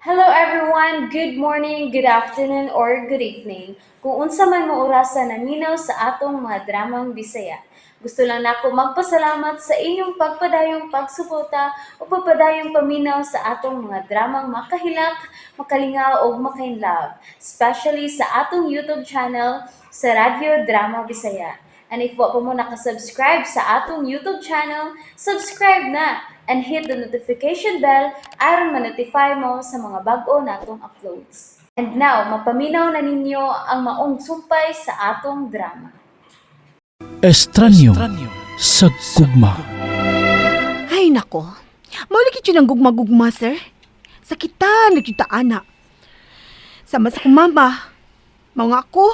Hello everyone! Good morning, good afternoon, or good evening. Kung unsa man mo orasa naminaw sa atong mga dramang Bisaya. Gusto lang nako magpasalamat sa inyong pagpadayong pagsuporta o pagpadayong paminaw sa atong mga dramang makahilak, makalingaw ug makainlove, especially sa atong YouTube channel sa Radyo Drama Bisaya. And if wa pa mo nakasubscribe sa atong YouTube channel, subscribe na and hit the notification bell aron ma-notify mo sa mga bag-o natong uploads. And now, mapaminaw na ninyo ang maong sumpay sa atong drama. Estranyo sa gugma. Ay nako. Mao lagi jud ang gugma-gugma, sir. Sakita nagjuta ana. Sama sa kong mama. Mao nga ako.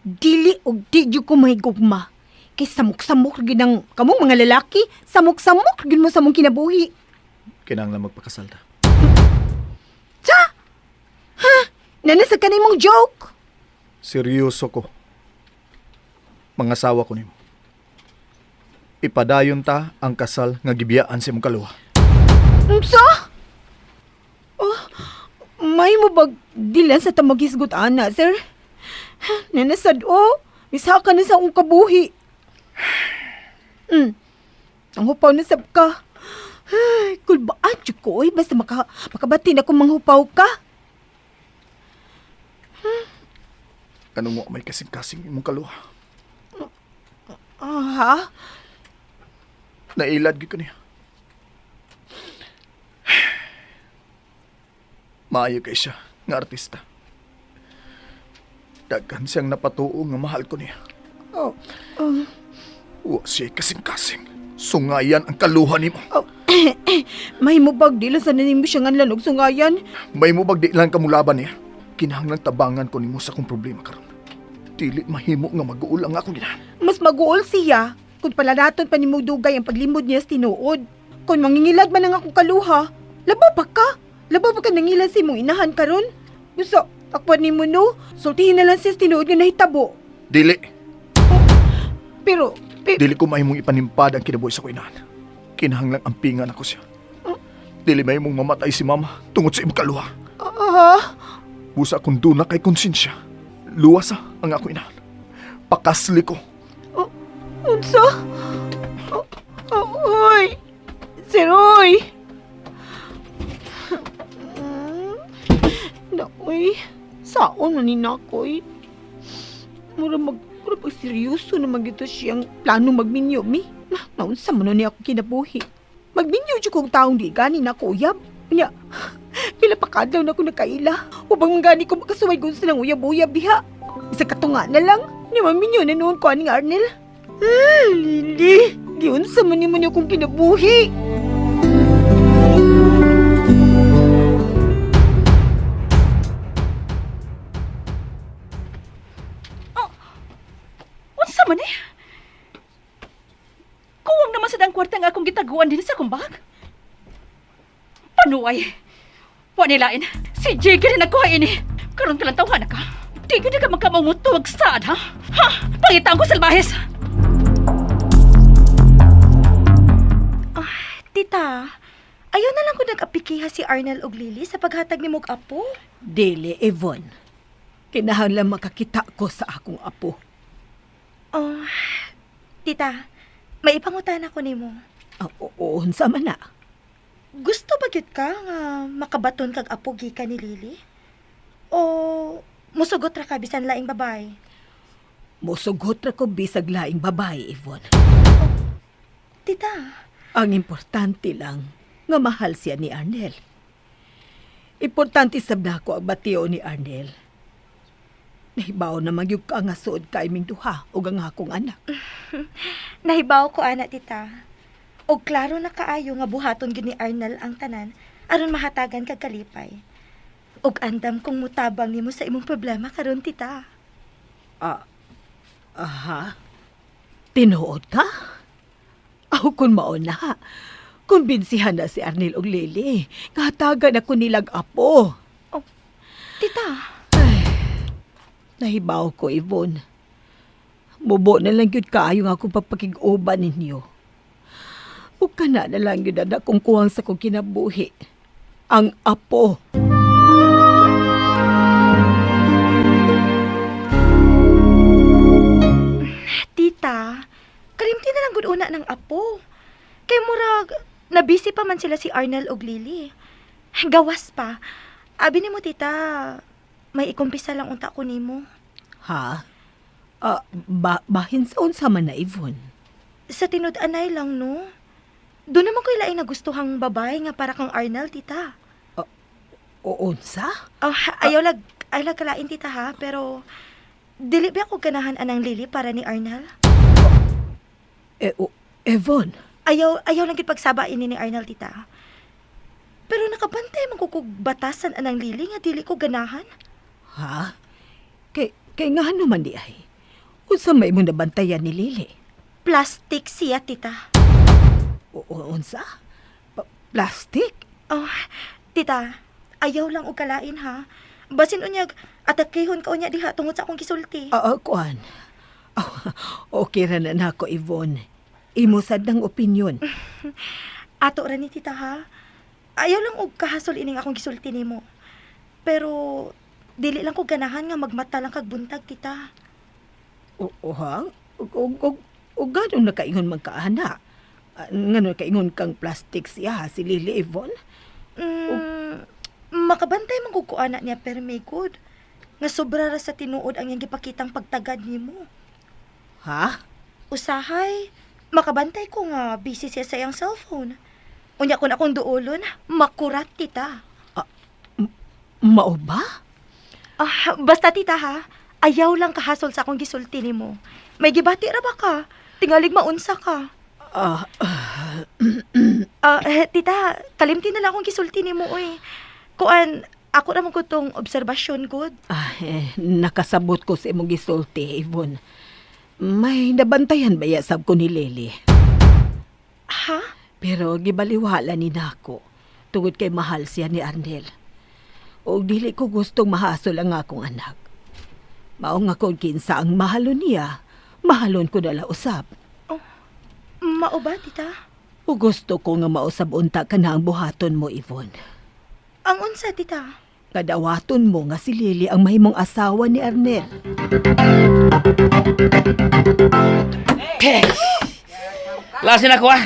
Dili og di jud ko mahigugma. Kay samok-samok gyud ang kamong mga lalaki, samok-samok gyud mo sa mong kinabuhi. Kinahanglan magpakasal ta. Sa? Ha? Nanasag ka na imong joke. Seryoso ko. Mangasawa ko nimo. Ipadayon ta ang kasal nga gibiyaan sa imong kaluha. Unsa? Oh, may mo bag dilan sa tamagisgot ana, sir? Nanasad o, misa ka na sa akong kabuhi. Ang hupaw na sab ka. Ay, kulbaan jud ko oy, basta makabati na kung manghupaw ka. Kanong wa may kasing-kasing imong kaluha. Ah, ha? Nailad gyud ko niya. Maayo kay siya nga artista. Daghan siyang napatuo nga mahal ko niya. Oh, Wa siya kasing-kasing. Sungayan ang kaluha nimo. oh. May mo bag dilan sa nanimo siya nga lanog sungayan. May mo di lang kamulaban niya. Kinahanglan tabangan ko nimo sa akong problema karon. Dili mahimo nga mag-uul ang akong ginahan. Mas maguol siya kung palalaton pa nimo dugay ang paglimod niya sa tinuod. Kung mangingilad man ang akong kaluha, labaw pa ka. Labaw pa ka nangilad sa imong inahan karon. Gusto, takpan nimo no, sultihin na lang siya sa tinuod nga nahitabo. Dili, Pero, dili ko mahimong ipanimpad ang kinabuhi sa ko inahan. Kinahanglan ampingan ako siya. Dili mahimong mamatay si mama tungod sa imong kaluha. ah, Busa kung duna kay konsensya. Luwas ah, ang ako inahan. Pakasli ko. Unsa? Oh, oh, oy! Sir, oy! Nakoy, saon na ni Nakoy. Mura pag seryoso na magyuto siyang plano magminyo mi. Na, naunsa man na niya ako kinabuhi. Magminyo jud kong taong di gani na ako uyab. Unya, pila pa kadlaw na ako nakaila. Ubang gani ko makasuway kung silang uyab-uyab diha. Isa katunga na lang. Ni maminyo na noon ko aning Arnel. Ah, Lily, giunsa man nimo niyo kong kinabuhi. Unsa man eh? Kuwang naman sa dang kwarta nga akong gitaguan din sa akong bag. Panuay. Wa nilain. Si Jiggy na nagkuha ini. Karon ka lang tawhana ka. Di ka ka magkamangutog saad, ha? Ha? Pangitaan ko salbahes. Tita, ayaw na lang ko nag-apikiha si Arnel og Lily sa paghatag ni mog apo. Dili, Yvonne. Kinahanglan makakita ko sa akong apo. Oh, tita, may ipangutana ko nimo. Ah, oo, unsa man na. Gusto ba gyud ka nga makabaton kag apo gikan ni Lily? O musugot ra ka bisan laing babae? Mosugot ra ko bisag laing babae, Yvonne. Tita, Ang importante lang nga mahal siya ni Arnel. Importante sab nako ang batiyo ni Arnel. Nahibaw na magyug ka nga suod kay ming duha ug ang akong anak. Nahibaw ko ana tita. Og klaro na kaayo nga buhaton gyud ni Arnel ang tanan aron mahatagan kag kalipay. Og andam kong mutabang nimo sa imong problema karon tita. Ah, aha. Tinuod ka? Aw, kung mao na. Kumbinsihan na si Arnel og Lily. Kahatagan ako nilag apo. Tita, Nahibaw ko, Yvonne. Mubo na lang yun kaayo nga akong pagpakig-uban ninyo. Ug kana na lang yun na akong kuwang sa kong kinabuhi. Ang apo. Tita, kalimti na lang gud una ng apo. Kay murag nabisi pa man sila si Arnel og Lily. Gawas pa. Abi nimo tita, may ikumpisa lang unta ko nimo. Ha? Ah, bahin sa unsa man na, Yvonne? Sa tinud-anay lang no. Doon naman ko'y laing nagustuhang babae nga para kang Arnel, tita. O unsa? Oh, ayaw lag kalain tita ha, pero dili ba ako ganahan anang Lily para ni Arnel? Eh, o, Yvonne, Ayaw lang gid pagsaba ini ni Arnel tita. Pero nakabantay man ko kog batasan anang Lily nga dili ko ganahan. ha? Kay nga naman di ay. Unsa may mo nabantayan ni Lily? Plastic siya tita. O, unsa? Plastic? Oh, tita, ayaw lang og kalain ha. Basin unyag atakehon ka unya diha tungod sa akong gisulti. Oo, kuan. Oh, okay ra na nako, Yvonne. Imo sad ng opinion. Ato ra ni tita ha. Ayaw lang og kahasol ining akong gisulti nimo. Pero dili lang ko ganahan nga magmata lang kag buntag tita. O, ha? O gano'n nakaingon man ka, ana? Ah, ngano nakaingon kang plastic siya, si Lily Yvonne? Makabantay man kog kuana niya pero may good. Nga sobra ra sa tinuod ang iyang gipakitang pagtagad nimo. Ha? Usahay, makabantay ko nga busy siya sa iyang cellphone. Unya kun akong duolon, makurat tita. Mao ba? Ah, basta tita ha, ayaw lang kahasol sa akong gisulti nimo. May gibati ra ba ka? Tingalig maunsa ka. Ah, Ah, eh, tita, kalimti na lang akong gisulti nimo oy. Kuan, ako ra man ko tong obserbasyon good. Ah, eh, nakasabot ko sa imong gisulti, Yvonne. May nabantayan ba ya sab ko ni Lily? Ha? Pero gibaliwala ni nako tungod kay mahal siya ni Arnel. O dili ko gustong mahasol ang akong anak. Mao nga kung kinsa ang mahalon niya, mahalon ko nala usab. Mao ba, tita? O gusto ko nga mausab unta ka na ang buhaton mo, Yvonne. Ang unsa, tita? Nga dawaton mo nga si Lily ang mahimong asawa ni Arnel. Lasin ako ah.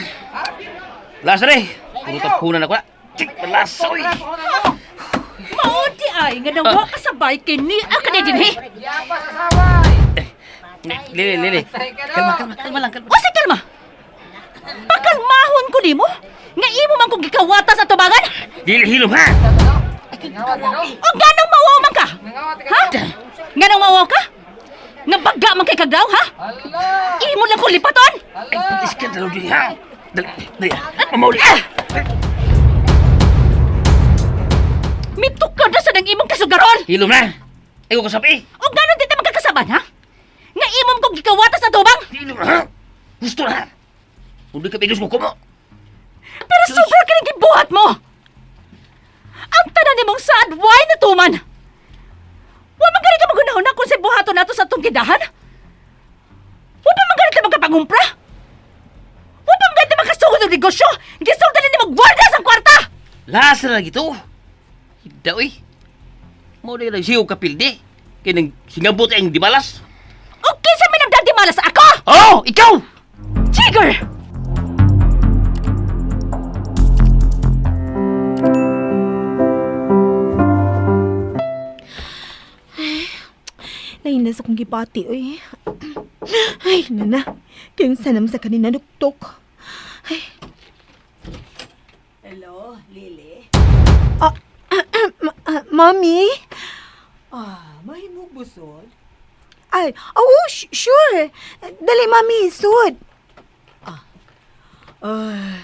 Lasa rin. Puro tapunan ako ah. Chik, lasa oy. Mao di ay nga nawa ka sa bike kini ah ka dinhi. Lili, Lili. Kalma, kalma, kalma lang, kalma. O si kalma. Pakalmahon ko nimo nga imo man kong gikawata sa tubangan. Dili hilom ha. O ganong mawaw man ka? Ha? Ganong mawaw ka? Nga baga man kay kagdaw ha? Imo lang kong lipaton. Ay, pag-iskandalo dili ha. Dali, dali. Mamauli. Mitukad na sa nang imong kasugaron. Hilom na. Ay, ko kasabi. O ganon di ta magkakasaban ha? Nga imo man kong gikawata sa tubang. Hilom na ha. Gusto na. Hindi ka bigos ko kumo. Pero sobra ka ng gibuhat mo! Ang tanan nimong saad, why natuman? Wa man gani ka magunahon na kung sa buhaton nato sa atong gidahan? Wa pa man gani ka magkapangumpra? Wa pa man gani ka makasugod og negosyo? Gisugdan ni magwarda sa kwarta! Lasa na gito. Hidda oy. Mo na lang siyo kapildi. Kinang singabot ang dibalas. O kinsa may nagdadimalas ako? Oh, ikaw! Jigger! Lain na sa kong gibati, oy. Ay, nana. Kinsa naman sa kanina nuktok. Ay. Hello, Lily? Ah, Mami? Ah, mahimog busod? Ay, oh, sure. Dali, mami, sud. Ah,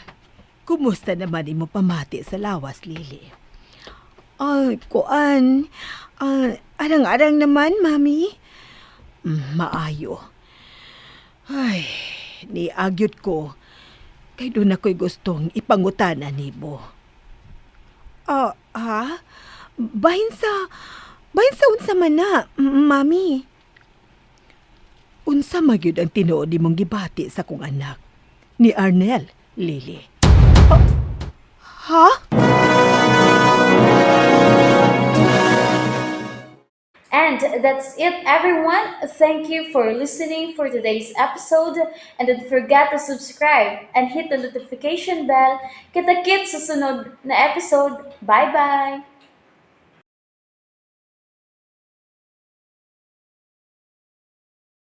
kumusta naman imo pamati sa lawas, Lily? Ay, kuan. Ah, arang-arang naman, mami. Maayo. Ay, niagyot ko. Kay doon ako'y gustong ipangutana nimo. Ah, ha? Bahin sa unsa man na, mami. Unsa magyud ang tinuod nimong gibati sa kong anak ni Arnel, Lily. Ha? And that's it, everyone. Thank you for listening for today's episode. And don't forget to subscribe and hit the notification bell. Kita-kits sa sunod na episode. Bye-bye!